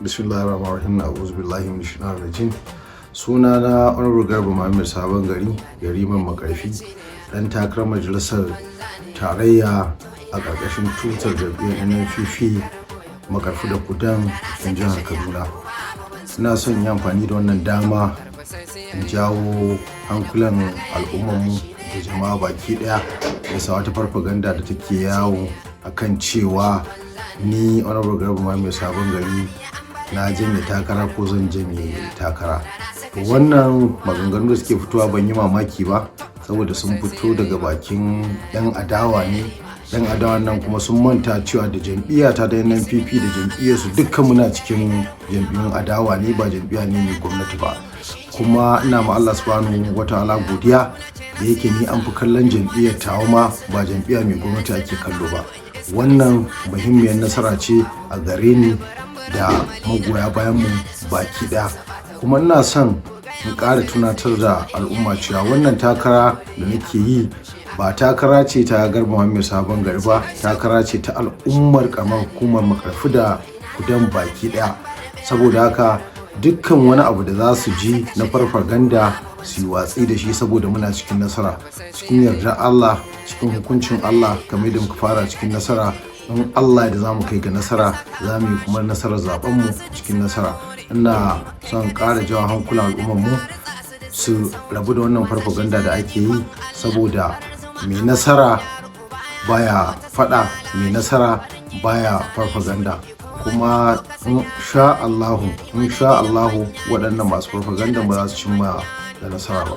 Bismillahir Rahmanir Rahim. A'udhu billahi minash shaitanir rajim. Suna na Honorable Garba Muhammad Sabon Gari, Yariman Makarfi, dan takarar majalisar tarayya a ƙarƙashin tutar jam'iyyar NNPP, Makarfi da Kudan, cikin jihar Kaduna. Ina son yi amfani da wannan dama in jawo hankulan al'ummarmu da jama'a baki ɗaya bisa wata farfaganda da take yawo akan cewa ni, Honorable Garba Muhammad Sabon Gari, na janye takara ko zan janye takara. Wannan maganganu da suke fitowa, ban yi mamaki ba, saboda sun fito daga bakin 'yan adawa ne. 'Yan adawa nan kuma sun manta cewa da jam'iyya ta da NNPP da jam'iyyar su, dukkan muna cikin jam'iyyun adawa ne, ba jam'iyya ne mai gwamnati ba. Kuma ina ma Allah Subhanahu Wataala godiya da yake ni an fi kallon jam'iyyar tawa ma, ba jam'iyya mai gwamnati ake kallo ba. Wannan muhimmiyar nasara ce a gare ni da magoya bayan mu baki daya. Kuma ina son in ƙara tunatar da al'umma cewa wannan takara da nake yi ba takara ce ta Garba Muhammad Sabon Gari ba, takara ce ta al'ummar karamar hukumar Makarfi da Kudan baki daya. Saboda haka, dukkan wani abu da za su ji na farfaganda, su yi watsi da shi, saboda muna cikin nasara, cikin yardar Allah, cikin hukuncin Allah. Kamar da muka fara cikin nasara, in Allah da za mu kai ga nasara, za mu yi kuma nasarar zabenmu cikin nasara. Ina son ƙara jawo hankulan al'ummar mu su rabu da wannan farfaganda da ake yi, saboda mai nasara baya fada, mai nasara baya farfaganda. Kuma insha Allahu, insha Allahu, waɗannan masu farfaganda ba za su cimma da nasara ba.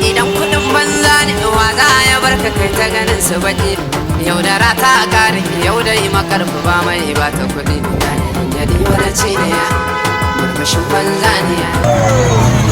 Idan kudin banza ne, wa za ya barka kai ta ganin su baki? Yaudara ta kare yau da yi makarfi, ba mai ba ta kuɗi. Ya wani ce ne murmushin banza ne.